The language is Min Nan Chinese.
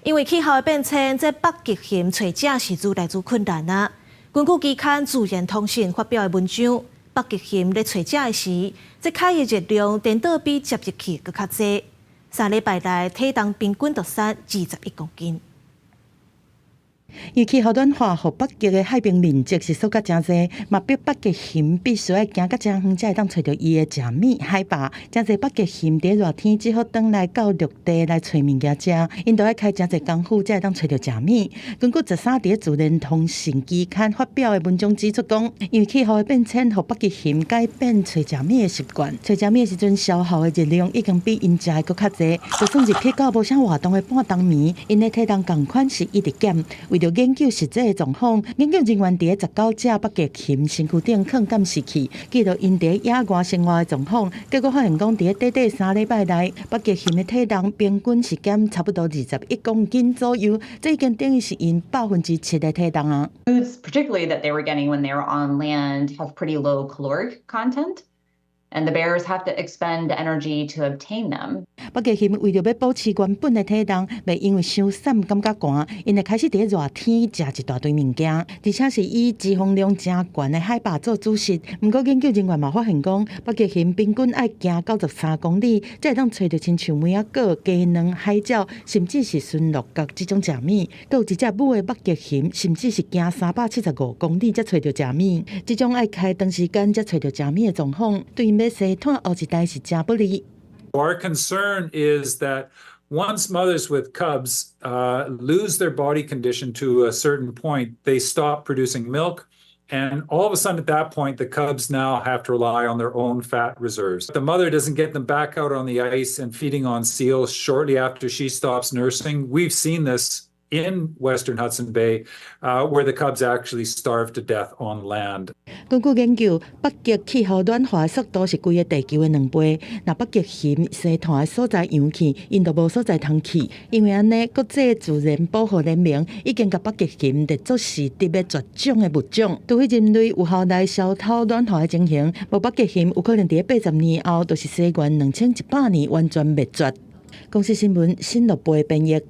因為氣候的變遷，這北極熊揣食是愈來愈困難啊。根據期刊《自然通訊》發表的文章，北極熊咧揣食的時，這開的熱量顛倒比食入去閣較濟。3禮拜內體重平均就瘦21公斤。因為氣候暖化，予北極的海冰面積是縮甲誠濟，嘛逼北極熊必須愛行甲誠遠，才會當揣著伊的食物海豹。誠濟北極熊佇熱天只好轉來到陸地來揣物件食，𪜶都愛開誠濟工夫才會當揣著食物。根據13佇自然通訊期刊發表的文章指出講，因為氣候的變遷，予北極熊改變揣食物的習慣，揣食物的時陣消耗的熱量已經比𪜶食的閣較濟。就算入去到無啥活動的半冬眠，𪜶的體重仝款是一直減。為著研究實際的狀況，研究人員佇19隻北極熊身軀頂囥監視器，記錄𪜶佇野外生活的狀況。結果發現講，佇短短3禮拜內，北極熊的體重平均是減差不多21公斤左右，這已經等於是𪜶7%的體重啊。 Foods, particularly that they were getting when they were on land, have pretty low caloric content, and the bears have to expend energy to obtain them. 北極熊為著欲保持原本的體重，袂因為傷瘦感覺寒，𪜶會開始佇熱天食一大堆物件，而且是以脂肪量誠懸的海豹做主食。毋過研究人員嘛發現講，北極熊平均愛行93公里，才會當揣著親像梅仔果、雞卵、海鳥，甚至是馴鹿角這種食物。閣有一隻母的北極熊，甚至是行375公里才揣著食物。這種愛開長時間才揣著食物的狀況，對𪜶欲生湠後一代是誠不利。 Our concern is that once mothers with cubs lose their body condition to a certain point, they stop producing milk. And all of a sudden at that point, the cubs now have to rely on their own fat reserves. The mother doesn't get them back out on the ice and feeding on seals shortly after she stops nursing. We've seen this in Western Hudson Bay, where the cubs actually starve to death on land. 根據研究，北極氣候暖化的速度是規個地球的2倍。若北極熊生湠的所在融去，𪜶就無所在通去。因為按呢，國際自然保護聯盟已經共北極熊列作是佇欲絕種的物種。除非人類有效來消除暖化的情形，無北極熊有可能佇80年後，就是西元2100年完全滅絕。公視新聞新樂貝編譯。